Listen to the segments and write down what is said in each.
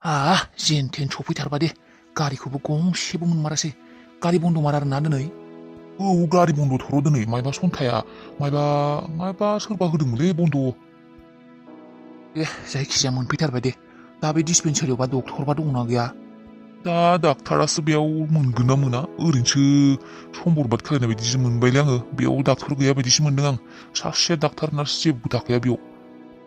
जेन थेन सफैथारबा दे गारिखौबो गंसेबो मोनमारासै गारि बन्द' मार आरोना दिनै गारि बन्द' थर' दिनै मायबा सन्थाया मायबा सोरबा होदोंमोनलै बन्द' जायखिजाया मोनफैथारबाय दे दा बे डिसपेन्सारियावबा डक्टरबा दंना गैया दा डाक्टारासो बेयाव मोनगोन ना मोना ओरैनोसो सम्बरबाद खालायनाय बायदिसो मोनबायलै आङो बेयाव डाक्टार गैया बायदिसो मोनदों आं सासे डाक्टार नार्स जेबो थाखाया बेयाव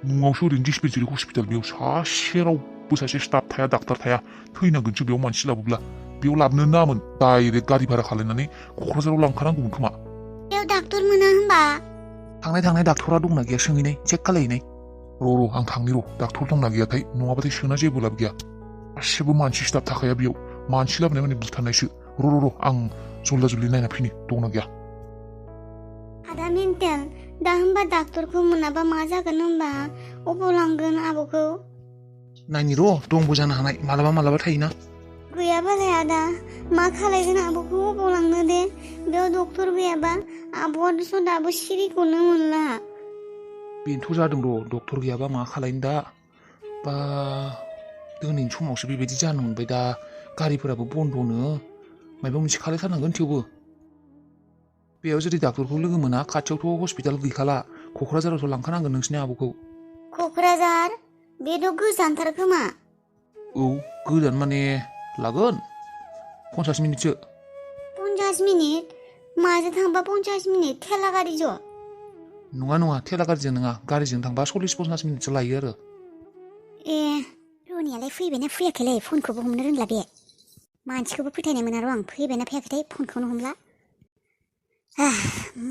न'आवसो ओरैनो डिसपेन्सारि हस्पिटाल बेयाव सासे रावबो सासे स्टाफ थाया डाक्टार थाया थैनांगोनसो बेयाव मानसि लाबोब्ला बेयाव लाबोनो नामोन डाइरेक्ट गारि भारा खालायनानै क'क्राझाराव लांखानांगौमोन खोमा बेयाव डाक्टर मोना होनबा थांनाय डाक्टरा दंना गैया सोंहैनाय चेक खालायहैनाय र' आं थांनि र' डाक्टर दंना गैयाथाय नङाबाथाय सोना जेबो लाब गैया गासिबो मानसि स्टाफ थाखाया बेयाव मानसि लाबोनाय माने बुथारनायसो र' आं जल्दा जल्दि नायना फैनि दंना गैया आदा मेन्टेल दा होनबा डाक्टरखौ मोनाबा मा जागोन होनबा अबाव लांगोन आब'खौ नायनि र' दंबो जानो हानाय मालाबा थायोना गैयाबालाय आदा मा खालायगोन आब'खौ अबाव लांनो दे बेयाव डक्टर गैयाबा आब'आथ' दाबो सिरिखौनो मोनला बेनोथ' जादों र' डक्टर गैयाबा मा खालायनो दा बा दिनैनि समावसो बेबायदि जानो मोनबाय दा गारिफोराबो बन्द'नो माबा मोनसे खालायथारनांगोन थेवबो बेयाव जुदि डाक्टरखौ लोगो मोना खाथियावथ' हस्पिटाल गैखाला क'क्राझारावथ' लांखानांगोन नोंसिनि आब'खौ क'क्राझार बेथ' गोजानथार खोमा गोजान माने लागोन 50 मिनिटसो 50 मिनिट माजों थांबा 50 मिनिट थेला गारिजों नङा थेला गारिजों नङा गारिजों थांबा 40-50 मिनिटसो लायो आरो रनियालाय फैबायना फैयाखैलै फनखौबो हमनो रोंला बे मानसिखौबो फोथायनाय मोना र' आं फैबायना फैयाखैथाय फनखौनो हमला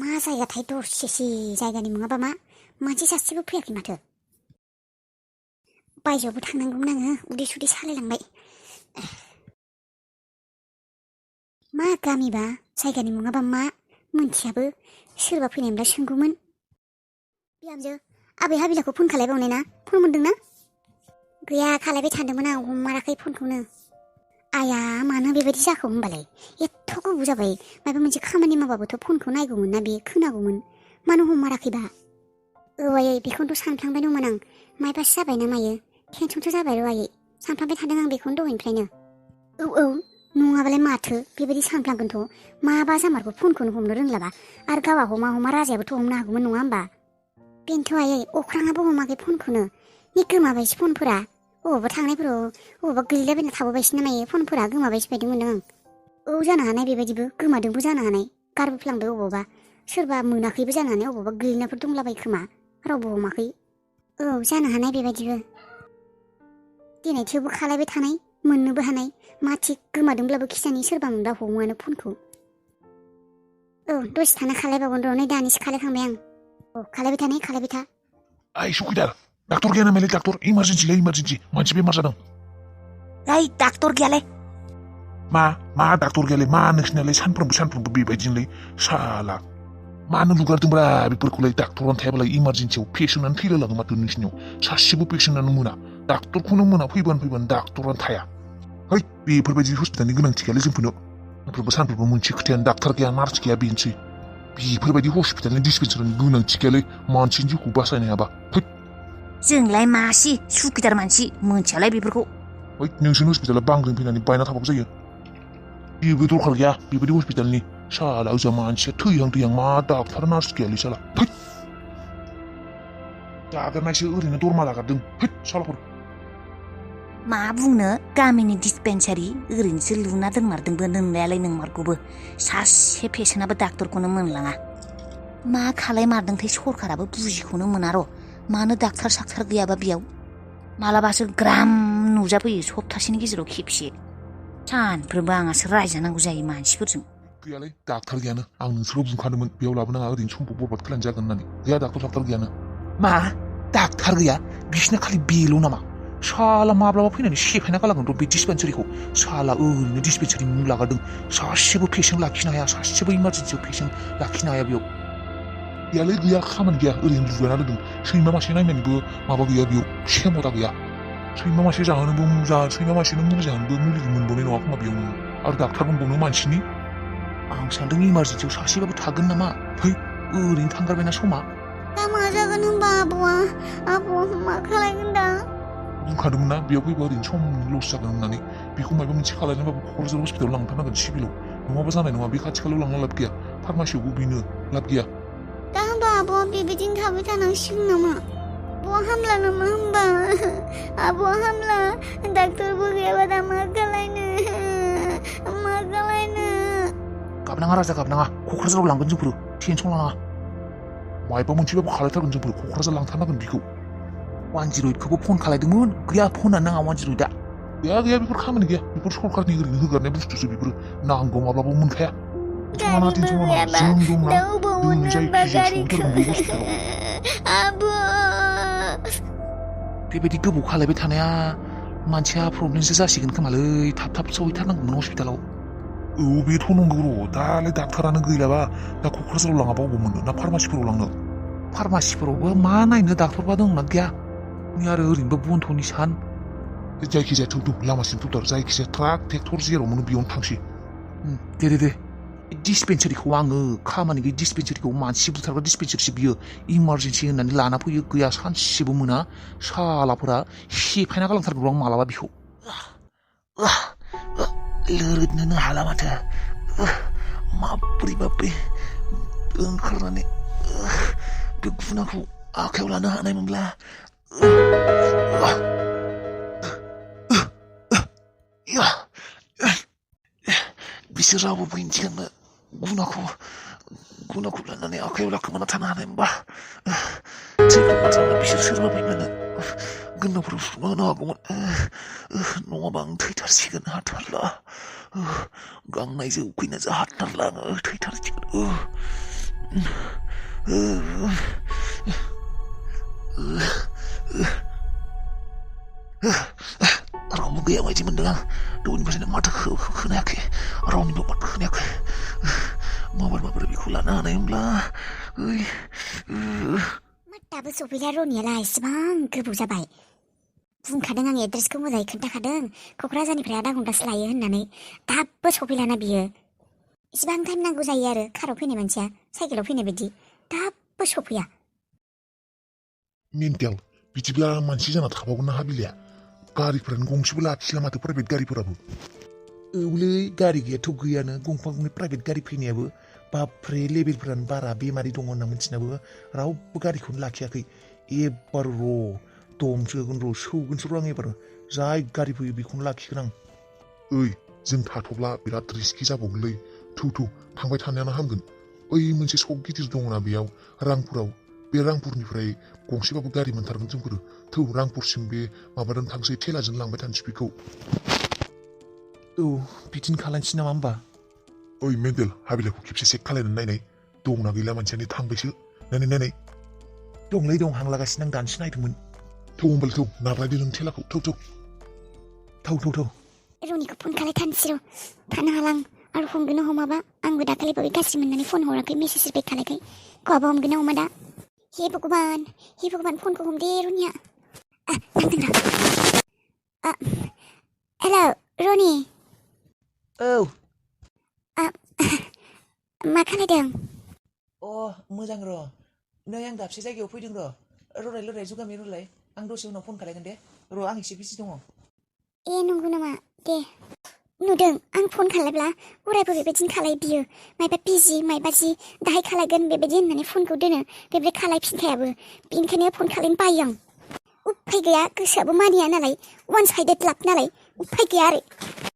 मा जायगाथाय दरसेसे जायगानि मुङाबा मा मानसि सासेबो फैयाखै माथो बायजोआवबो थांनांगौमोन आङो उदै सुदै सालायलांबाय मा गामिबा जायगानि मुङाबा मा मोनथियाबो सोरबा फैनायमोनब्ला सोंगौमोन बिहामजो आबै हाबिलाखौ फन खालायबावनाय ना फन मोनदों ना गैया खालायबाय थादोंमोन आं हमाराखै फनखौनो आया मानो बेबायदि जाखो होनबालाय एथ' गोबाव जाबाय माबा मोनसे खामानि मावबाबोथ' फनखौ नायगौमोन ना बे खोनागौमोन मानो हमाराखैबा आयै बेखौनोथ' सानफ्लांबाय दंमोन आं मायबासो जाबाय ना मायो टेनसनसो जाबाय र' आयै सानफ्लांबाय थादों आं बेखौनो दहायनिफ्रायनो नङाबालाय माथो बेबायदि सानफ्लांगोनथ' माबा जामारगौ फनखौनो हमनो रोंलाबा आरो गावहा हमा राजायाबोथ' हमनो हागौमोन नङा होमबा बेनोथ' आयै अख्राङाबो हमाखै फनखौनो नि गोमाबायसो फनफोरा अबावबा थांनायफोराव अबावबा गोलैलाबायना थाबोबायसो ना मायो फनफोरा गोमाबायसो बायदि मोनदों आं जानो हानाय बेबायदिबो गोमादोंबो जानो हानाय गारबोफ्लांबाय अबावबा सोरबा मोनाखैबो जानो हानाय अबावबा गोलैनायफोर दंलाबाय खोमा रावबो हमाखै जानो हानाय बेबायदिबो दिनै थेवबो खालायबाय थानाय मोननोबो हानाय मा थिक गोमादोंब्लाबो खिजानि सोरबा मोनबा हमोआनो फनखौ दसे थाना खालायबावगोन र' नै दानिसो खालायखांबाय आं खालायबाय था आइ सुखिदार डाक्टर गैया नामालै डाक्टर इमारजेन्सि मानसि बेमार जादों डाक्टर गैयालै मा डाक्टर गैयालै मा नोंसिनालाय सानफ्रोमबो बेबायदिनोलै साला मानो लुगारदोंब्रा बेफोरखौलाय डाक्टरानो थायाबालाय इमारजेन्सियाव पेसेन्टआनो थैलायलाङो माथो नोंसिनियाव सासेबो पेसेन्टआनो मोना डाक्टरखौनो मोना फैबानो डाक्टरानो थाया बेफोरबायदि हस्पिटालनि गोनांथि गैयालै जोंफोरनो सानफ्रोमबो मोनसे खोथायानो डाक्टार गैया नार्स गैया बेनोसै बेफोरबायदि हस्पिटालनि डिसपेन्सारिनि गोनांथि गैयालै मानसिनि जिउखौ बासायनो हायाबा जोंलाय मासि सुखिदार मानसि मोनथियालाय बेफोरखौ नोंसोरनि हस्पिटाला बांग्रिं फैनानै बायना थाबाबो जायो जेबो दरखार गैया बेबायदि हस्पिटालनि साला ओजा मानसिया थैहां मा डाक्टार नार्स गैयालै साला जागारनायसो ओरैनो दरमा लागारदों सालाफोर मा बुंनो गामिनि डिसपेन्सारि ओरैनोसो लुना दोनमारदोंबो नोंनायालाय नोंमारगौबो सासे पेसेन्टआबो डाक्टरखौनो मोनलाङा मा खालायमारदोंथाय सरखाराबो बुजिखौनो मोना र' मानो डाक्टार साक्टार गैयाबा बेयाव मालाबासो ग्राम नुजाफैयो सप्तासेनि गेजेराव खेबसे सानफ्रोमबो आंहासो रायजानांगौ जायो मानसिफोरजों गैयालै डाक्टार गैयानो आं नोंसोरखौ बुंखादोंमोन बेयाव लाबोनाङा ओरैनो समखौ बरबाद खालायनो जागोन होननानै गैया डाक्टार गैयानो मा डाक्टार गैया बिसिना खालि बेल' नामा साला माब्लाबा फैनानै सेफायना गालांगोन र' बे डिसपेन्सारिखौ साला ओरैनो डिसपेन्सारि मुं लागारदों सासेबो पेसेन्ट लाखिनो हाया सासेबो इमारजेन्सियाव पेसेन्ट लाखिनो हाया बेयाव गैया खामानि गैया ओरैनो लुगायना दोनदों सैमा मासे नायनानैबो माबा गैया बेयाव सेमता गैया सैमा मासे जाहोनोबो सैमा मासेनो मुलि जाहोनोबो मुलिखौ मोनबावनाय नङा खोमा बेयावनो आरो डाक्टार मोनबावनो मानसिनि आं सानदों इमारजेन्सियाव सासेबाबो थागोन नामा ओरैनो थांगारबायना समा दा मा जागोन होनबा आब'आ मा खालायगोन दा बुंखादोंमोन ना बेयाव फैबा ओरैनो सम लस जागोन होननानै बेखौ माबा मोनसे खालामनोबाबो क'क्राझार हस्पिटालाव लांथारनांगोन सिभिलाव नङाबा जानाय नङा बे खाथि खालायाव लांना लाब गैया फार्मासियावबो बेनो लाब गैया दा होमबा आब'आ बेबायदिनो थाबाय थानांसिगोन नामा आब'आ हामला नामा होमबा आब'आ हामला डाक्टरबो गैयाबा दा मा खालायनो गाबनाङा राजा गाबनाङा क'क्राझाराव लांगोन जोंफोरो टेनसन लानाङा मायबा मोनसेबाबो खालायथारगोन जोंफोर क'क्राझार लांथारनांगोन बेखौ 108खौबो फन खालायदोंमोन गैया फनानो नाङा 108आ गैया बेफोर खामानि गैया बेफोर सरकारनि ओरैनो होगारनाय बुस्थुसो बेफोरो नांगौ माब्लाबा मोनखाया टेनसन लानाङा जों दंना जोंनि जायखिजाया सहैथारगोन बे हस्पिटालाव बेबायदि गोबाव खालायबाय थानाया मानसिया प्रब्लेमसो जासिगोन खोमालै थाब सहैथारनांगौमोन हस्पिटालाव बेथ' नंगौ र' दालाय डाक्टारानो गैलाबा दा क'क्राझाराव लाङाबा अबाव मोननो ना फार्मासिफोराव लांनो फार्मासिफोरावबो मा नायनो डाक्टरबा दंना गैया नै आरो ओरैनोबो बन्धनि सान जायखिजाया थौ लामासिम थौथार जायखिजाया ट्राक ट्रेक्टर जेराव मोनो बेयावनो थांसै दे डिसपेन्सारिखौ आङो खामानि गैयै डिसपेन्सारिखौ मानसि बुथारग्रा डिसपेन्सारिसो बियो इमारजेन्सि होननानै लाना फैयो गैया सानसेबो मोना सालाफोरा सेफायना गालांथारगौ आं मालाबा बेखौ लोरदनोनो हाला माथो माब्रै ओंखारनानै बे गुनाखौ आखायाव लानो हानायमोनब्ला बिसोर रावबो मिथिगोन गुनाखौ लानानै आखायाव लाखोमाना थानो हानायमोनबा बिसोर सोरबा फैब्लानो गोनांफोर होनो हागौमोन नङाबा आं थैथारसिगोन हाथारला गांनायजों उखैनायजों हाथारला आङो थैथारसिगोन रावबो गैया बायदि मोनदों आं दौनिफ्रायनो माथो खोनायाखै रावनिबो माथो खोनायाखै माबोरै बेखौ लानो हानाय होनब्ला दाबो सफैला रनियाला एसेबां गोबाव जाबाय बुंखादों आं एड्रेसखौ मोजाङै खोन्थाखादों क'क्राझारनिफ्राय आधा घन्टासो लायो होननानै दाबो सफैलाना बियो इसेबां टाइम नांगौ जायो आरो काराव फैनाय मानसिया साइकेलाव फैनाय बायदि दाबो सफैया मेन्टेल बिदिब्ला मानसि जाना थाबावगोन ना हाबिलाया गारिफोरानो गंसेबो लाखिला माथो प्राइभेट गारिफोराबो औलै गारि गैयाथ' गैयानो गंफा गंनै प्राइभेट गारि फैनायाबो बाफ्रे लेभेलफोरानो बारा बेमारि दङ होनना मिथिनाबो रावबो गारिखौनो लाखियाखै एबार दमसोगोन सौगोनसो आं एबार जाय गारि फैयो बेखौनो लाखिगोन आं जों थाथ'ब्ला बिराद रिस्कि जाबावगोनलै थौ थांबाय थानायानो हामगोन ओइ मोनसे सक गिदिर दङना बेयाव रांपुराव बे रांपुरनिफ्राय गंसेबाबो गारि मोनथारगोन जोंफोर थौ रांपुरसिम बे माबाजों थांसै थेलाजों लांबाय थानोसै बेखौ बिदिनो खालामसै नामा होमबा मेन्देल हाबिलाखौ खेबसे चेक खालायनानै नायनाय दंना गैला मानसियानो थांबायसो नायनाय दंलै दं हां लागासिनो आं दानसो नायदोंमोन थौ होमबालाय थौ नारलायदो नों थेलाखौ थौ रनिखौ फन खालायथारनोसै र' थानो हालां आरो हमगोना हमाबा आंबो दाखालिबावै गाज्रि मोननानै फन हराखै मेसेज रिप्लाइ खालायखै गावबा हमगोना हमा दा हे भगबान फनखौ हमदे रनिया नांदों र' हेलौ रनि मा खालायदों मोजां र' नै आं दाबसे जायगायाव फैदों र' रलाय जुगामि रलाय आं दसे उनाव फन खालायगोन दे र' आं एसे बिजि दङ नंगौ नामा दे नुदों आं फन खालायब्ला अरायबो बेबायदिनो खालाय बियो मायबा बिजि मायबा जि दाहाय खालायगोन बेबायदि होननानै फनखौ दोनो बेबायदि खालायफिनखायाबो बेनिखायनो फन खालायनो बायो आं उफाय गैया गोसोआबो मानिया नालाय वान साइडेड लाभ नालाय उफाय गैया आरो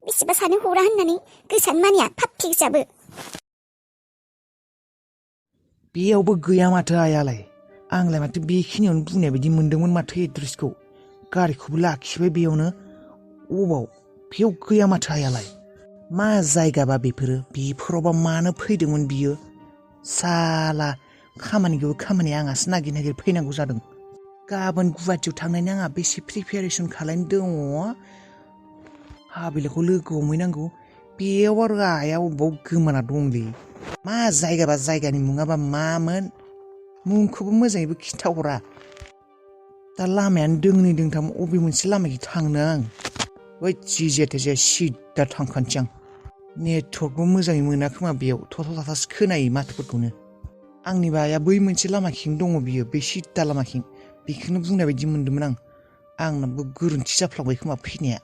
बेसेबा सानो हरा होननानै गोसोआनो मानिया फाफ्थि गोसाबो बेयावबो गैया माथो आयालाय आंलाय माथो बेखिनियावनो बुंनाय बायदि मोनदोंमोन माथो एड्रेसखौ गारिखौबो लाखिबाय बेयावनो बेयाव गैया माथो आयालाय मा जायगाबा बेफोरावबा मानो फैदोंमोन बियो साला खामानि आंहासो नागिर फैनांगौ जादों गाबोन गुवाहाटियाव थांनायनि आंहा बेसे प्रिपेरेसन खालायनो दङ हाबिलाखौ लोगो हमहैनांगौ बेयाव आरो आया अबाव गोमाना दंलै मा जायगाबा जायगानि मुङाबा मामोन मुंखौबो मोजाङैबो खिन्थाहरा दा लामायानो दोंनै दोंथाम अबे मोनसे लामाखै थांनो आं बै जिजेथेजे सिदा थांखानोसै आं नेटवर्कबो मोजाङै मोना खोमा बेयाव थाथासो खोनायो माथोफोरखौनो आंनि बाया बै मोनसे लामाखिं दङ बियो बे सिदा लामाखिं बेखौनो बुंनाय बायदि मोनदोंमोन आं आंनाबो गोरोन्थि जाफ्लांबाय खोमा फैनाया